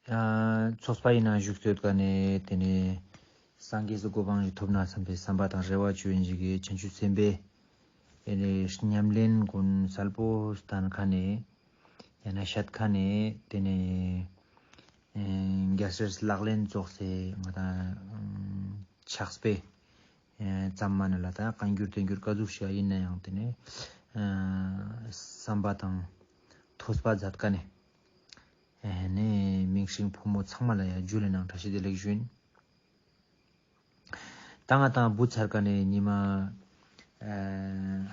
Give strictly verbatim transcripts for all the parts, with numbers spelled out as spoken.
ཨ་ཚོགས་པ་ཡིན་ན་བཞུགས་ཡོད་ཀ་ནས་དེ་ནས་སངས་རྒྱས་སུ་གོ་འཕང་ཞིག་ཐོབ་ན་བསམ་པའི་བསམ་པ་དང་རེ་བ་བཅོལ་ཡིན་ཞིག་གི་བྱང་ཆུབ་སེམས་དཔའི་དེ་ནས་ཉམས་ལེན་ཀུན་གསལ་པོ་སྟན་ཁ་ནས་ཡང་ན་བཤད་ཁ་ནས་དེ་ནས་ཨེ་རྒྱལ་སྲས་ལག་ལེན་ཙོགས་སེ་ང་དང་ཕྱག་དཔེ་ཨེ་ཙམ་མ་ནེ་ལ་ད་བཀའ་འགྱུར་བསྟན་འགྱུར་ཀ་ཟུག་ཞིག་ཡིན་ན་ཡང་དེ་ནས་ཨེ་བསམ་པ་དང་ཐོས་པ་མཛད་ཀ་ནས་ཨེ་ནས་མིང་སྲིང་ཕོ་མོ་ཚང་མ་ལ་ཡང་ཇུ་ལེ་ནང་བཀྲ་ཤིས་བདེ་ལེགས་ཞུ་ཡིན། ད་ང་དང་བུ་ཚར་ཀ་ནས་ཉི་མ་ཨེ་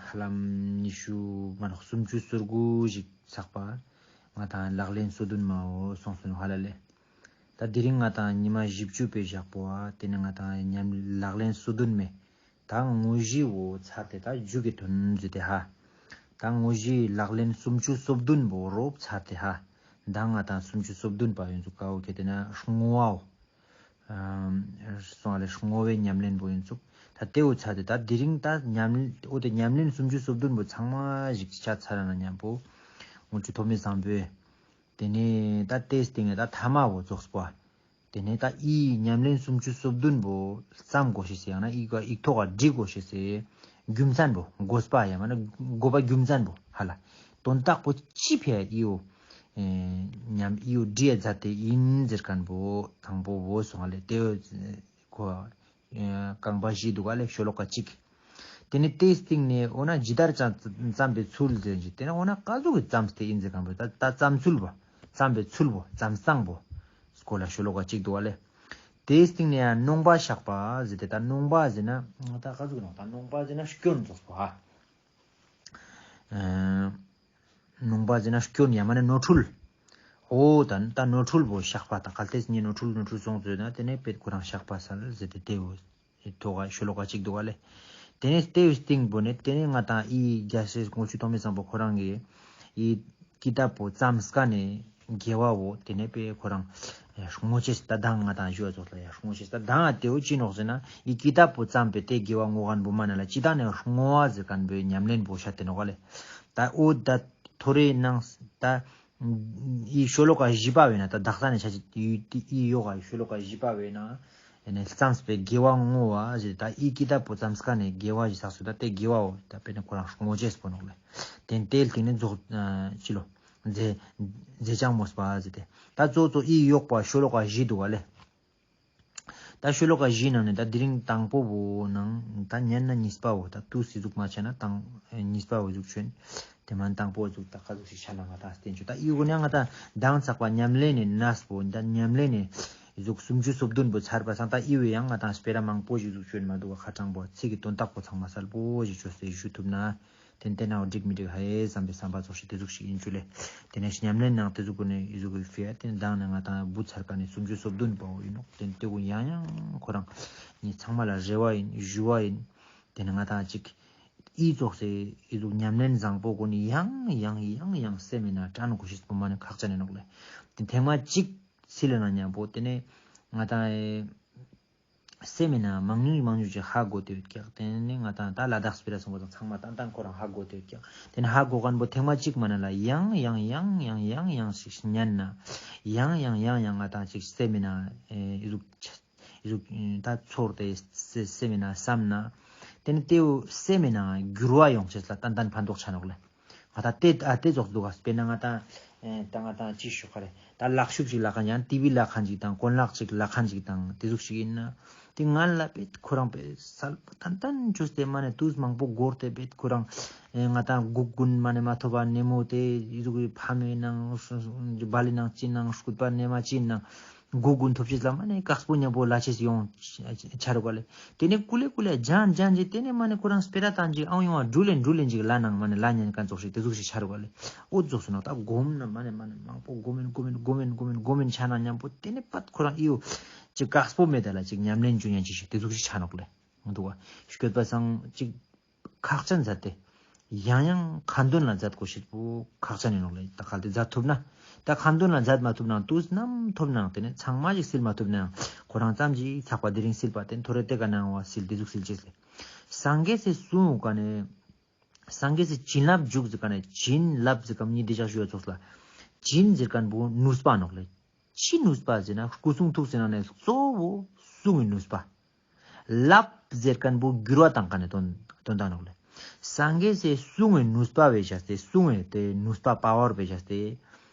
ཧ་ལམ་ཉི་ཤུ་མ་ནོག་སུམ་ཅུ་སོ་དགུ་ཞིག་ཚགས་པ་ང་དང་ལག་ལེན་སོ་བདུན་མའོ་སོང་སོང་ཧ་ལ་ལེ། ད་དེ་རིང་ང་དང་ཉི་མ་བཞི་བཅུ་པའི་ཞག་པོ་ཨ་དེ་ནས་ང་དང་ཉམས་ལག་ལེན་སོ་བདུན་མེ། ད་དངོས་གཞི་བོ་ཚར་ཏེ་ད་རྒྱུ་གི་དོན་ཟེར་ཏེ་ཧ། ད་དངོས་གཞི་ལག་ལེན་སུམ་ཅུ་སོ་བདུན་པོ་རོབ་ཚར་ཏེ་ཧ། ད་ང་དང་སུམ་ཅུ་སོ་བདུན་པ་ཡོན་ཚུགས་ཀའོ་ཁེ་ཏེ་ན་བསྔོ་བའོ། ཨམ་སོང་ལེ་བསྔོ་བའི་ཉམས་ལེན་པོ་ཡོན་ཚུགས། ད་དེ་བོ་ཚར་ཏེ་ད་དེ་རིང་ད་ཉམས་ལེན་འོ་དེ་ཉམས་ལེན་སུམ་ཅུ་སོ་བདུན་པོ་ཚང་མ་ཞིག་ཆ་ཚར་ན་མཉམ་པོ་དངུལ་ཆུ་ཐོགས་མེད་བཟང་པོས། དེ་ནས་ད་ལྟའི་སྟེང་ནས་ད་ཐ་མ་བོ་རྫོགས་པ། དེ་ནས་ད་ཨི་ཉམས་ལེན་སུམ་ཅུ་སོ་བདུན་པོ་བརྩམ་དགོས་ཤེས་སེ་ཡང་ན་ཨི་ཀ་ཨི་ཐོག་ག་སྒྲིག་དགོས་ཤེས་སེ་རྒྱུ་མཚན་པོ་དགོས་པ་ཡང་མ་ན་དགོས་པ་རྒྱུ་མཚན་པོ་ཧ་ལ་དོན་དག་པོ་ཅི་ཕི་ཡ་ཨི་བོ་ཨེ་ཉམས་ཨི་བོ་སྒྲིག་ཡ་མཛད་དེ་ཡིན་ཟེར་མཁན་པོ་དང་པོ་བོ་སོང་ལེ་དེ་བོ་ཁོ་རྐང་པ་བཞི་འདུག་ག་ལེ་ཤོ་ལོ་ཀ་གཅིག་དེ་ནས་དེའི་སྟེང་ནས་འོ་ན་ཇི་ལྟར་ཀྱང་བརྩམས་པའི་ཚུལ་ཟེར་གྱི་དེ་ནས་འོ་ན་ཀ་ཟུག་གི་བརྩམས་ཏེ་ཡིན་ཟེར་གང་པོ་ད་ད་བརྩམས་ཚུལ་བོ་བརྩམས་པའི་ཚུལ་བོ་བརྩམས་སྟངས་བོ་སྐོར་ལ་ཤོ་ལོ་ཀ་གཅིག་འདུག་ག་ལེ། དེའི་སྟེང་ནས་ཡང་ནོངས་པ་བཤགས་པ་ཟེར་ཏེ་ད་ནོངས་པ་ཟེར་ན་ད་ཀ་ཟུག་ནོག་ད་ནོངས་པ་ཟེར་ན་སྐྱོན་རྫོགས་པོ་ཧ། ཨ་ནོངས་པ་ཟེར་ན་སྐྱོན་ཡང་མ་ན་ནོར་འཁྲུལ། འོ་ད་ད་ནོར་འཁྲུལ་བོ་བཤགས་པ་དང་གལ་ཏེ་ངས་ནོར་འཁྲུལ་ནོར་འཁྲུལ་སོང་ཟེར་ན་དེ་ནས་དཔེ་ཁོ་རང་བཤགས་པ་སལ་ཟེར་ཏེ་དེ་བོ་ཐོག་ག་ཤོ་ལོ་ཀ་གཅིག་འདུག་ག་ལེ། དེ་ནས་དེ་བོའི་སྟེང་པོ་ནས་དེ་ནས་ང་དང་ཨི་རྒྱལ་སྲས་དངུལ་ཆུ་ཐོགས་མེད་བཟང་པོ་ཁོ་རང་གིས་ཨི་ཀི་ཏབ་པོ་བརྩམས་ཀ་ནས་དགེ་བ་བོ་དེ་ནས་དཔེ་ཁོ་རང་བསྔོ་ཅེས་ད་དང་ང་དང་ཞུ་བ་ཙོགས་ལ་ཡ་བསྔོ་ཅེས་ད་དང་ང་དེ་བོ་ཅི་ནོག་ཟེར་ན་ཨི་ཀི་ཏབ་པོ་བརྩམས་པའི་དེ་དགེ་བ་བསྔོ་མཁན་པོ་མ་ན་ལ་ཅི་ད་ནས་བསྔོ་བ་ཟེར་མཁན་པོའི་ཉམས་ལེན་པོ་བཤད་དེ་ནོག་ག་ལེ། ད་འོ་ད་ཐོ་རེ་ནང་ད་ཨི་ཤོ་ལོ་ཀ་བཞི་པ་བས་ན་ད་དག་ས་ནས་ཆ་ཅི་ཨི་ཡོ་ག་ཤོ་ལོ་ཀ་བཞི་པ་བས་ན་ཨེ་ནས་བརྩམས་པའི་དགེ་བ་བསྔོ་བ་ཞེས་ད་ཨི་ཀི་ཏབ་པོ་བརྩམས་ཀ་ནས་དགེ་བ་ཞིག་བསགས་སོ་ད་དེ་དགེ་བའོ་ད་དཔེར་ན་ཁོ་རང་བསྔོ་ཅེས་པོ་ནོག་ལེ། དེ་དེའི་སྟེང་ནས་རྫོགས་ཨ་ཅི་ལོ་མཛད་མཛད་ཅིང་མོས་པ་ཞེས་ཏེ་ད་གཙོ་གཙོ་ཨི་ཡོག་པ་ཤོ་ལོ་ཀ་བཞི་འདུག་ག་ལེ། ད་ཤོ་ལོ་ཀ་བཞིའི་ནང་ནས་ད་དེ་རིང་དང་པོ་བོ་ནང་ད་ཉན་ན་གཉིས་པ་བོ་ད་ཏུས་སི་ཟུག་མ་ཆ་ན་དང་གཉིས་པ་བོ་ཟུག་ཆོན། དེ་མན་དང་པོ་ཟུག་ད་ཁ་ཟུག་ཞིག་ཆ་ན་ང་ད་བསྟན་ཆོ་ད་ཨི་གུ་ནས་ང་ད་མདང་ཚག་པ་ཉམས་ལེན་ནི་གནས་པོ་ད་ཉམས་ལེན་ནི་ཟུག་སུམ་ཅུ་སོ་བདུན་པོ་ཚར་པ་སང་ད་ཨི་བོ་ཡང་ང་ད་སྤེ་ར་མང་པོ་ཞིག་ཟུག་ཆོན་མ་འདུག་ག་ཁ་དྲང་པོ་ཚིག་གི་དོན་དག་པོ་ཚང་མ་གསལ་པོ་ཞིག་ཆོས་སེ་ཞུ་ཐུབ་ན། ཏེན་ཏན་ནའོ་འགྲིག་མི་འགྲིག་ཧ་ཡེ་བསམ་པའི་བསམ་པ་ཙོགས་ཤིག་ཏེ་ཟུག་ཤིག་ཨིན་ཅུ་ལེ། ཏེ་ནེ་ཉམས་ལེན་ནང་ཏེ་ཟུག་གུན་ནི་ཨི་ཟུག་གི་ཕི་ཡ་ཏེ་ནེ་མདང་ནེ་ང་དང་བུ་ཚར་ཀ་ནེ་སུམ་ཅུ་སོ་བདུན་པོ་ཨིན་ནོག། ཏེ་ནེ་ཏེ་གུན་ཡང་ཡང་ཁོ་རང་ངེ་ཚང་མ་ལ་རེ་བ་ཨིན་ཞུ་བ་ཨིན། ཏེ་ནེ་ང་དང་ཅིག་ཨི་ཙོགས་སེ་ཨི་ཟུག་ཉམས་ལེན་བཟང་པོ་གུན་ནི་ཡང་ཡང་ཡང་ཡང་སེམས་མེད་ན་དྲན་གོས་ཤེས་པོ་མ་ནེ་ཁག་ཅན་ཨིན་ནོག་ལེ། ཏེ་ཐེངས་མ་ཅིག་སིལ་ན་ཉམ་པོ་ཏེ་ནེ་ང་དང་ཨེ་སེམས་མེད་ན་མང་ཉུང་མང་ཉུང་ཅིག་ཧ་གོ་སྟེ་ཡོད་ཀྱག། ཏེ་ནེ་ང་དང་ད་ལ་དྭགས་སྤེ་ར་སོང་པ་དང་ཚང་མ་ཏན་ཏན་ཁོ་རང་ཧ་གོ་སྟེ་ཡོད་ཀྱག། ཏེ་ནེ་ཧ་གོ་ཁན་པོ་ཐེངས་མ་གཅིག་མ་ནེ་ལ་ཡང་ཡང་ཡང་ཡང་ཡང་ཡང་ཞིག་ཉན་ན་ཡང་ཡང་ཡང་ཡང་ང་དང་ཅིག་སེམས་མེད་ན་ཨེ་ཨི་ཟུག་ཨི་ཟུག་ད་ཚོར་ཏེ་སེ་སེམས་མེད་ན་བསམ་ན་ཏེ་ནེ་ཏེའུ་སེམས་མེད་ན་འགྱུར་བ་ཡོང་ཅེས་ལ་ཏན་ཏན་ཕན་ཐོགས་ཆ་ནོག་ལེ། ང་དང་ཏེ་ཨ་ཏེ་ཙོགས་འདུག་ག། སྤེར་ན་ང་དང་ཨེ་ད་ང་དང་ཅི་ཞུ་ཁ་རེ་ད་ལག་ཤུབས་ཤིག་ལག་ཁན་ཡང་ཊི་ཝི་ལག་ཁན་ཅིག་དང་གོན་ལག་ཅིག་ལག་ཁན་ཅིག་དང་ཏེ་ཟུག་ཤིག་ཨིན་ན་ཏེ་ང་ལ་པེ་ཁོ་རང་པེ་སལ་པོ་ཏན་ཏན་ཅོས་ཏེ་མ་ནེ་ཏུས་མང་པོ་འགོར་ཏེ་པེ་ཁོ་རང་ཨེ་ང་དང་གུག་གུན་མ་ནེ་མ་ཐོབ་པ་ནེ་མོ་ཏེ་ཨི་ཟུག་གི་ཕ་མའི་ནང་སྦ་ལི་ནང་ཅི་ནང་སྐུད་པ་ནེ་མ་ཅི་ནང་གུག་གུན་ཐོབ་ཅེས་ལ་མ་ནེ་ཀགས་པོ་ཉམ་པོ་ལ་ཅེས་ཡོང་ཆ་རུག་ག་ལེ། ཏེ་ནེ་ཀུ་ལེ་ཀུ་ལེ་ཇན་ཇན་ཅིག་ཏེ་ནེ་མ་ནེ་ཁོ་རང་སྤེ་ར་ཏང་ཅིག་ཨང་ཡོང་བ་དྲུལ་ལེན་དྲུལ་ལེན་ཅིག་ལ་ནང་མ་ནེ་ལ་ཉན་ཁན་ཙོགས་ཤིག་ཏེ་ཟུག་ཤིག་ཆ་རུག་ག་ལེ། འོ་ཙོགས་སུ་ནོག་ད་གོམ་ན་མ་ནེ་མ་ནེ་མང་པོ་གོམ་མེན་གོམ་མེན་གོམ་མེན་གོམ་མེན་ཆ་ན་ཉམ་པོ་ཏེ་ནེ་པད་ཁོ་རང་ཨི་བོ་ཅིག་ཀགས་པོ་མེད་ད་ལ་ཅིག་ཉམས་ལེན་ཅུ་ཉན་ཅིག་ཤིག་ཏེ་ཟུག་ཤིག་ཆ་ནོག་ལེ། འདུག་བ་སྐྱོད་པ་སང་ཅིག་ཁག་ཅན་མཛད་དེ། ཡང་ཡང་ཁ་འདོན་ལ་མཛད་དགོས་ཤེས་པོ་ཁག་ཅན་ཨིན་ནོག་ལེ། ད་གལ་ཏེ་མཛད་ཐུབ་ན། ད་ཁ་འདོན་ལ་མཛད་མ་ཐུབ་ནའང་དུས་ནམ་ཐོབ་ནའང་ཏེ་ནེ་ཚང་མ་ཞིག་སིལ་མ་ཐུབ་ནའང་ཁོ་རང་ཙམ་ཞིག་ཚག་པ་དེ་རིང་སིལ་པ་ཏེ་ཐོ་རེ་ཏེ་ཀ་ནང་བ་སིལ་ཏེ་ཟུག་སིལ་ཅེས་ལེ། སངས་རྒྱས་སི་གསུང་ཀ་ནེ་སངས་རྒྱས་སི་བྱིན་རླབས་འཇུག་ཟེར་ཀ་ནེ་བྱིན་རླབས་ཟེར་ཀ་ནེ་ཉིད་དེ་ཅག་ཞུ་བ་ཙོགས་ལ་བྱིན་ཟེར་ཁན་པོ་ནུས་པ་ནོག་ལེ། ཅི་ནུས་པ་ཟེར་ན་སྐུ་གསུང་ཐུགས་ཟེར་ན་ནི་གཙོ་བོ་གསུང་གི་ནུས་པ། ལབ་ཟེར་མཁན་པོ་འགྱུར་བ་བཏང་མཁན་ནི་དོན་དོན་དག་ནོག་ལེ། སངས་རྒྱས་སི་གསུང་གི་ནུས་པ་བེ་བྱས་ཏེ་གསུང་གི་དེ་ནུས་པ་པ་ཝར་བེ་བྱས་ཏེ།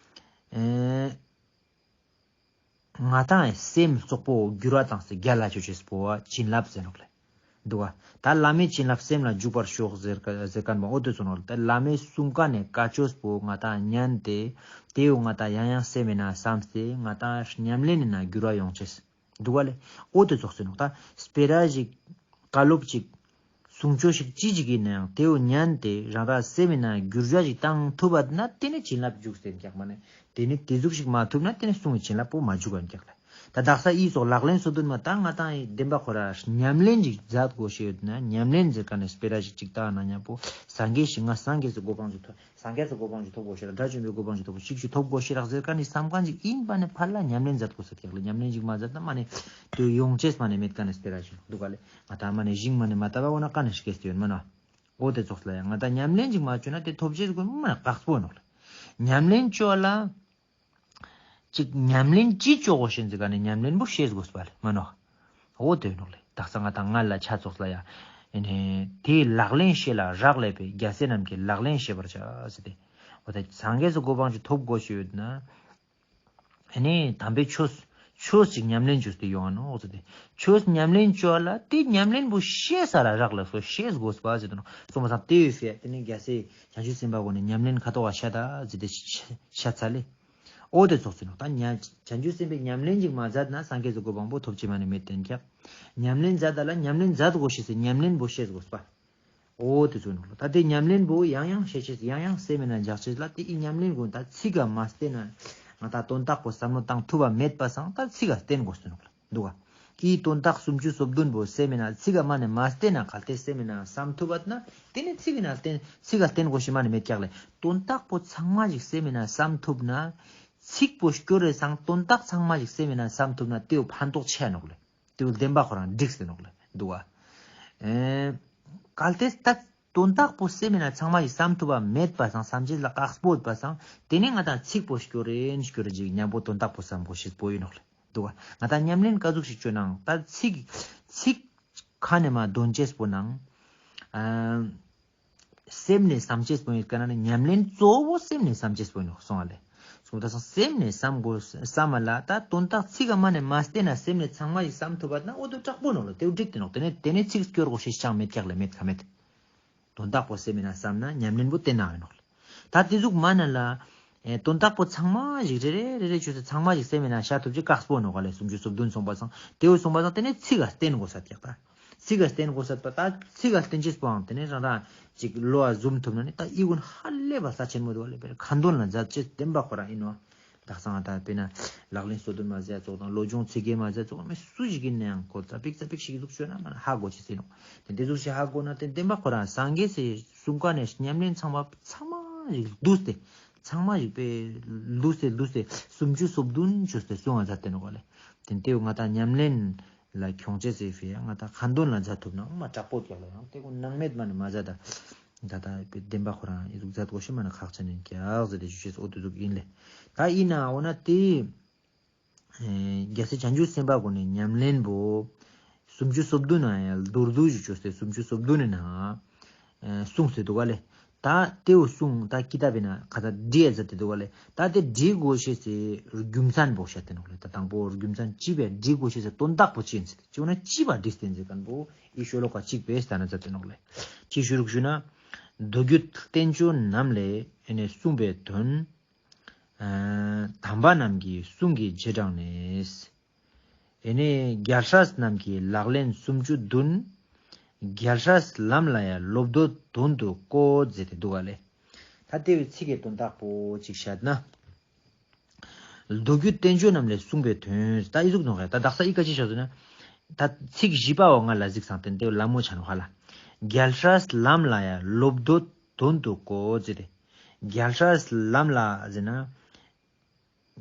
ཨེ། ང་ཏང་ངི་སེམས་ཙོགས་པོ་འགྱུར་བ་བཏང་སྟེ་རྒྱལ་ལ་ཆོ་ཅེས་པོ་བ་བྱིན་རླབས་ཟེར་ནོག་ལེ། འདུག་ག་ད་བླ་མའི་བྱིན་རླབས་སེམས་ལ་འཇུག་པར་ཤོག་ཟེར་ཟེར་མཁན་པོ་འོ་དེ་ཙོགས་ནོག་ལེ། ད་བླ་མའི་གསུང་མཁན་ནི་བཀའ་ཆོས་པོ་ང་ཏང་ཉན་ཏེ་དེ་བོ་ང་ཏང་ཡང་ཡང་སེམས་ནང་བསམས་ཏེ་ང་ཏང་ཉམས་ལེན་ནང་འགྱུར་བ་ཡོང་ཅེས། འདུག་ག་ལེ། འོ་དེ་ཙོགས་ཟེར་ནོག་ད་སྤེ་ར་ཞིག་བཀའ་སློབ་ཅིག་གསུང་ཆོས་ཤིག་ཅི་ཞིག་ཡིན་ནའང་དེ་བོ་ཉན་ཏེ་རང་རང་སེམས་ནང་འགྱུར་བ་ཞིག་བཏང་ཐུབ་པ་ན་དེ་ནི་བྱིན་རླབས་འཇུག་སྟེ་ཀྱག་མ་ནི་དེ་ནི་དེ་ཟུག་ཞིག་མ་ཐུབ་ན་དེ་ནི་གསུང་གི་བྱིན་རླབས་པོ་མ་འཇུག་ག་ཀྱག་ལེ། ད་དག་ས་ཨི་ཙོགས་ལག་ལེན་སོ་བདུན་མ་ད་ང་ཏང་ངི་བདེན་པ་ཁོ་ར་ཉམས་ལེན་ཅིག་མཛད་དགོས་ཤེས་ཡོད་ན་ཉམས་ལེན་ཟེར་མཁན་ནི་སྤེ་ར་ཞིག་ཅིག་ད་ན་མཉམ་པོ་སངས་རྒྱས་ཤིག་ང་སངས་རྒྱས་སི་གོ་འཕང་ཅིག་ཐོབ། སངས་རྒྱས་སི་གོ་འཕང་ཅིག་ཐོབ་དགོས་ཤེས་ར་དགྲ་བཅོམ་པའི་གོ་འཕང་ཅིག་ཐོབ་ཅིག་ཅིག་ཐོབ་དགོས་ཤེས་རག་ཟེར་མཁན་ནི་བསམ་མཁན་ཅིག་ཡིན་པ་ནི་ཕར་ལ་ཉམས་ལེན་མཛད་དགོས་ས་ཀྱག་ལེ། ཉམས་ལེན་ཅིག་མ་མཛད་ན་མ་ནི་དེ་ཡོང་ཅེས་མ་ནི་མེད་མཁན་ནི་སྤེ་ར་ཞིག་འདུག་ག་ལེ། ང་ཏང་མ་ནི་ཞིང་མ་ནི་མ་བཏབ་པ་འོ་ན་ག་ནས་སྐྱེས་ཏེ་ཡོད་མ་ནོག་འོ་དེ་ཙོགས་ལ་ཡང་ང་ཏང་ཉམས་ལེན་ཅིག་མ་བཅོ་ན་དེ་ཐོབ་ཅེས་དགོས་མ་ནི་དཀགས་པོ་ནོག་ལེ། ཉམས་ལེན་བཅོ་ལ། ཅིག་ཉམས་ལེན་ཅི་བཅོ་དགོས་ཤེས་ཟེར་མཁན་ནི་ཉམས་ལེན་པོ་ཤེས་དགོས་པ་ལེ་མ་ནོག་འོ་དེ་ནོག་ལེ། དག་ས་ང་ཏང་ང་ལ་ཆ་ཙོགས་ལ་ཡ། ཨེ་ནི་དེའི་ལག་ལེན་ཤེས་ལ་རག་ལས་པའི་རྒྱལ་སྲས་རྣམས་ཀྱི་ལག་ལེན་ཤེས་པར་བྱ་ཟེར་ཏེ། འོ་ད་སངས་རྒྱས་སི་གོ་འཕང་ཅིག་ཐོབ་དགོས་ཤེས་ཡོད་ན། ཨེ་ནི་དམ་པའི་ཆོས་ཆོས་ཅིག་ཉམས་ལེན་བཅོས་ཏེ་ཡོང་ང་ནོག་ཟེར་ཏེ། ཆོས་ཉམས་ལེན་བཅོ་ལ་དེ་ཉམས་ལེན་པོ་ཤེས་ས་ལ་རག་ལས་སོ་ཤེས་དགོས་པ་ཟེར་ཏེ་ནོག་སོང་པ་སང་དེ་ཡོད་ཟེར་དེ་ནི་རྒྱལ་སྲས་བྱང་ཆུབ་སེམས་དཔའ་གོ་ནི་ཉམས་ལེན་ཁ་ཐོག་ག་ཤད་ད་ཟེར་ཏེ་ཤད་ཚར་ལེ། འོ་དེ་ཙོགས་ཟེར་ནོག་ད་ཉ་བྱང་ཆུབ་སེམས་དཔའི་ཉམས་ལེན་ཅིག་མ་མཛད་ན་སངས་རྒྱས་སི་གོ་འཕང་པོ་ཐོབ་ཅེས་མ་ནི་མེད་དེ་ཀྱག་ཉམས་ལེན་མཛད་ད་ལ་ཉམས་ལེན་མཛད་དགོས་ཤེས་སི་ཉམས་ལེན་པོ་ཤེས་དགོས་པ། འོ་དེ་ཙོགས་ནོག་ལེ། ད་དེ་ཉམས་ལེན་པོ་ཡང་ཡང་ཤེས་ཤེས་ཡང་ཡང་སེམས་ནང་འཇགས་ཤེས་ལ་དེ་ཨི་ཉམས་ལེན་གོ་ད་ཚིག་ག་མ་བསྟེན་ན་ང་ད་དོན་དག་པོ་བསམ་བློ་བཏང་ཐུབ་པ་མེད་པ་སང་ད་ཚིག་ག་བསྟེན་དགོས་ཟེར་ནོག་ལེ། འདུག་ག་ཀྱི་དོན་དག་སུམ་ཅུ་སོ་བདུན་པོ་སེམས་ནང་ཚིག་ག་མ་ནི་མ་བསྟེན་ན་གལ་ཏེ་སེམས་ནང་བསམ་ཐུབ་པ་ན་དེ་ནི་ཚིག་ནང་བསྟེན་ཚིག་ག་བསྟེན་དགོས་ཤེས་མ་ནི་མེད་ཀྱག་ལེ། དོན་དག་པོ་ཚང་མ་ཞིག་སེམས་ནང་བསམ་ཐུབ་ན། ཚིག་པོ་སྐྱོར་རེ་སང་དོན་དག་ཚང་མ་ཞིག་སེམས་ནང་བསམ་ཐུབ་ན་དེ་བོ་ཕན་ཐོགས་ཆེ་ནོག་ལེ། དེ་བོ་བདེན་པ་ཁོ་རང་འགྲིག་སྟེ་ནོག་ལེ། འདུག་ག་ཨེ། གལ་ཏེ་ད་དོན་དག་པོ་སེམས་ནང་ཚང་མ་ཞིག་བསམ་ཐུབ་པ་མེད་པ་སང་བསམ་ཅེས་ལ་དཀགས་པོ་ཡོད་པ་སང་དེ་ནི་ང་ད་ཚིག་པོ་སྐྱོར་རེ་སྐྱོར་རེ་ཅིག་མཉམ་པོ་དོན་དག་པོ་བསམ་དགོས་ཤེས་པོ་ཡིན་ནོག་ལེ། འདུག་ག་ང་ད་ཉམས་ལེན་ག་ཟུག་ཞིག་བཅོ་ནའང་ད་ཚིག་ཚིག་ཁ་ནས་མ་འདོན་ཅེས་པོ་ནང་། ཨ། སེམས་ནས་བསམ་ཅེས་པོ་ཡིན་ཀ་ན་ནི་ཉམས་ལེན་གཙོ་བོ་སེམས་ནས་བསམ་ཅེས་པོ་ཡིན་ནོག་སོང་བ་ལེ། སོང་ད་སང་སེམས་ནས་བསམ་དགོས་བསམ་མ་ལ་ད་དོན་དག་ཚིག་ག་མ་ནས་མ་བསྟེན་ན་སེམས་ནས་ཚང་མ་ཞིག་བསམ་ཐུབ་པ་ན་འོ་དོ་དྲག་པོ་ནོག་ལེ། དེ་བོ་འགྲིག་སྟེ་ནོག་དེ་ནས་དེ་ནས་ཚིག་སྐྱོར་དགོས་ཤེས་ཅང་མེད་ཀྱག་ལེ། མེད་ཁ་མེད། དོན་དག་པོ་སེམས་ནང་བསམ་ན་ཉམས་ལེན་པོ་བསྟེན་ན་ཡོད་ནོག་ལེ། ད་དེ་ཟུག་མ་ན་ལ། ཨེ་དོན་དག་པོ་ཚང་མ་ཞིག་རེ་རེ་རེ་རེ་བཅོས་ཏེ་ཚང་མ་ཞིག་སེམས་ནང་ཤར་ཐུབ་ཅེས་དཀགས་པོ་ནོག་ག་ལེ། སུམ་ཅུ་སོ་བདུན་སོང་པ་སང་དེ་བོ་སོང་པ་སང་དེ་ནས་ཚིག་ག་བསྟེན་དགོས་ས་ཀྱག་ད། ཚིག་ག་བསྟེན་དགོས་ས་ད་ད་ཚིག་ག་བསྟེན་ཅེས་པོའང་དེ་ནས་རང་རང་ཅིག་བློ་བ་ཟུམ་ཐུབ་ན་ནི་ད་ཨི་གུན་ཧ་ལས་པ་ས་ཆེན་མོ་འདུག་ག་ལེ། དཔེར་ན་ཁ་འདོན་ལ་མཛད་ཅེས་བདེན་པ་ཁོ་རང་ཡིན་ནོག་དག་ས་ང་ད་དཔེར་ན་ལག་ལེན་སོ་བདུན་མ་ཟེར་ཙོགས་དང་བློ་སྦྱོང་ཚིག་བརྒྱད་མ་ཟེར་ཙོགས་མི་སུ་ཞིག་ཡིན་ནའང་ཁོ་ཙ་པིག་ཙ་པིག་ཞིག་འདུག་བཅོས་ན་མ་ཧ་གོ་ཅེས་ཡིན་ནོག་དེ་འདི་ཟུག་ཞིག་ཧ་གོ་ན་དེ་བདེན་པ་ཁོ་རང་སངས་རྒྱས་སི་གསུང་ཀ་ནས་ཉམས་ལེན་ཚང་མ་ཚང་མ་ཞིག་བསྡུས་ཏེ་ཚང་མ་ཞིག་པས་བསྡུས་ཏེ་བསྡུས་ཏེ་སུམ་ཅུ་སོ་བདུན་བཅོས་ཏེ་གསུང་བ་མཛད་དེ་ནོག་ག་ལེ། དེ་འདི་ང་ད་ཉམས་ལེན་ལ་ཁྱོང་ཅེས་སི་ཕི་ཡ་ང་ད་ཁ་འདོན་ལ་མཛད་ཐུབ་ན་མ་དྲག་པོ་ཀྱག་ལེ། ཡང་དེ་གུན་སྣང་མེད་མ་ནི་མ་མཛད་ད། ད་ལྟ་བདེན་པ་ཁོ་རང་ཨི་ཟུག་མཛད་དགོས་ཤེས་མ་ནི་ཁག་ཆེན་ཡིན་ཀྱག་ཟེར་ཏེ་ཞུ་ཅེས་འོ་དེ་ཟུག་ཡིན་ལེ། ད་ཡིན་ན་འོ་ན་དེ་རྒྱལ་སྲས་བྱང་ཆུབ་སེམས་དཔའ་གུན་ནི་ཉམས་ལེན་པོ་སུམ་ཅུ་སོ་བདུན་ན་ཡང་མདོར་བསྡུས་ཞིག་བཅོས་ཏེ་སུམ་ཅུ་སོ་བདུན་ནི་ནང་གསུངས་ཏེ་འདུག་ག་ལེ། ད་དེ་བོ་གསུངས་ད་ཀི་ཏ་བི་ན་ཁ་ད་བྲིས་ཡ་མཛད་དེ་འདུག་ག་ལེ། ད་དེ་བྲི་དགོས་ཤེས་སི་རྒྱུ་མཚན་པོ་བཤད་དེ་ནོག་ལེ། ད་དང་པོ་རྒྱུ་མཚན་ཅི་བས་བྲི་དགོས་ཤེས་སི་དོན་དག་པོ་ཅི་ཡིན་ཟེར་ཏེ་ཅི་འོ་ན་ཅི་བ་བྲིས་ཏེ་ཡིན་ཟེར་མཁན་པོ་ཨི་ཤོ་ལོ་ཀ་གཅིག་པས་ལྟ་ན་མཛད་དེ་ནོག་ལེ། ཅི་ཞུ་རུག་ཞུ་ན། མདོ་རྒྱུད་བསྟན་བཅོས་རྣམས་ལས་ཨེ་ནས་གསུངས་པའི་དོན། ཨ་དམ་པ་རྣམས་ཀྱི་གསུང་གི་རྗེས་འབྲངས་ནས། ཨེ་ནས་རྒྱལ་སྲས་རྣམས་ཀྱི་ལག་ལེན་སུམ་ཅུ་བདུན། རྒྱལ་སྲས་ལམ་ལ་ཡང་སློབ་འདོད་དོན་དུ་བཀོད་ཟེར་ཏེ་འདུག་ག་ལེ། ད་དེ་བོའི་ཚིག་གི་དོན་དག་པོ་ཅིག་བཤད་ན། མདོ་རྒྱུད་བསྟན་བཅོས་རྣམས་ལས་གསུངས་པའི་དོན་ད་ཨི་ཟུག་ནོག་ཡ། ད་དག་ས་ཨི་ཀ་ཅི་བཤད་ཟེར་ན། ད་ཚིག་བཞི་པ་བོ་ང་ལ་གཟིགས་སང་དེ་འདི་ལ་མོ་ཆ་ནོག་ཧ་ལ། རྒྱལ་སྲས་ལམ་ལ་ཡང་སློབ་འདོད་དོན་དུ་བཀོད་ཟེར་ཏེ། རྒྱལ་སྲས་ལམ་ལ་ཟེར་ན།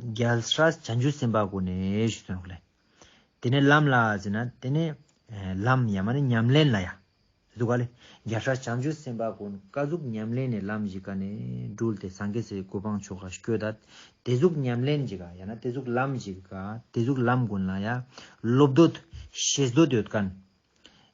རྒྱལ་སྲས་བྱང་ཆུབ་སེམས་དཔའ་གུན་ནི་ཞུ་དོན་ལེ། དེ་ནས་ལམ་ལ་ཟེར་ན་དེ་ནས་ཨེ་ལམ་ཡ་མ་ནི་ཉམས་ལེན་ལ་ཡ། འདུག་ག་ལེ། རྒྱལ་སྲས་བྱང་ཆུབ་སེམས་དཔའ་གུན་ཀ་ཟུག་ཉམས་ལེན་ནི་ལམ་ཞིག་ག་ནེ་དྲུལ་ཏེ་སངས་རྒྱས་སི་གོ་འཕང་མཆོག་ག་སྐྱོད་ད། ཏེ་ཟུག་ཉམས་ལེན་ཞིག་ག་ཡང་ན་ཏེ་ཟུག་ལམ་ཞིག་ག་ཏེ་ཟུག་ལམ་གུན་ལ་ཡ་སློབ་འདོད་ཤེས་འདོད་ཡོད་ཁན།